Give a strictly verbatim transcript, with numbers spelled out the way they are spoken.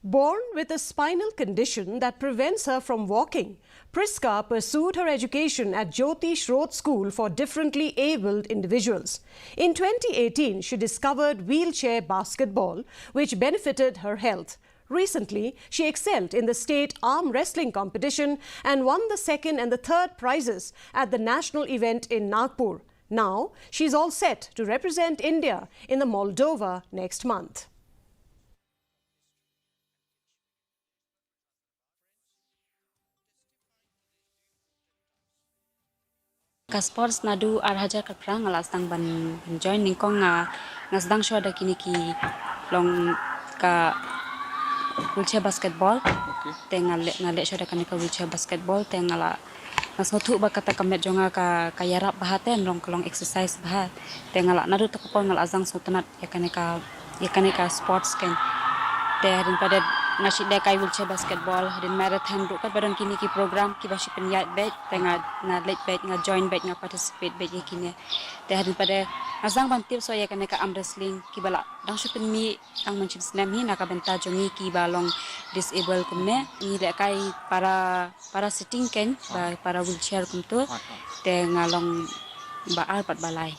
Born with a spinal condition that prevents her from walking, Priska pursued her education at Jyoti Shrot School for Differently Abled Individuals. In twenty eighteen, she discovered wheelchair basketball, which benefited her health. Recently, she excelled in the state arm wrestling competition and won the second and the third prizes at the national event in Nagpur. Now, she's all set to represent India in the Moldova next month. Ka sports naduh ar hajar khatphra nga la sdang ban, ban join, nyngkong nga, nga sdang shuwa da kine ki long ka wheelchair basketball. Okay. Te nga leh, nga leh shuwa da kane ka wheelchair basketball, te nga la, nga sngewthuh ba kata ka met jong nga ka, ka ïarap bha, te long ka long exercise bha. Te nga la, naduh ta ka por nga la sdang sngewtynnat ïa kane ka, ïa kane ka sports kein. Te hadien pat de nga shu leh kai wheelchair basketball, hadien marathon ruh, katba don kine ki program kiba shu pynïaid beit, te nga, nga leit beit, nga join beit, nga participate beit ïa kine. Te hadien pat de nga sdang ban tip shuwa ïa kane ka arm wrestling, kiba la dang shu pynmih tang mynshem snem hi na ka bynta jong ngi kiba long disable kumne. Ngi leh kai para, para sitting kein, ba para wheelchair kumto. Te nga long ba ar pat ba lai.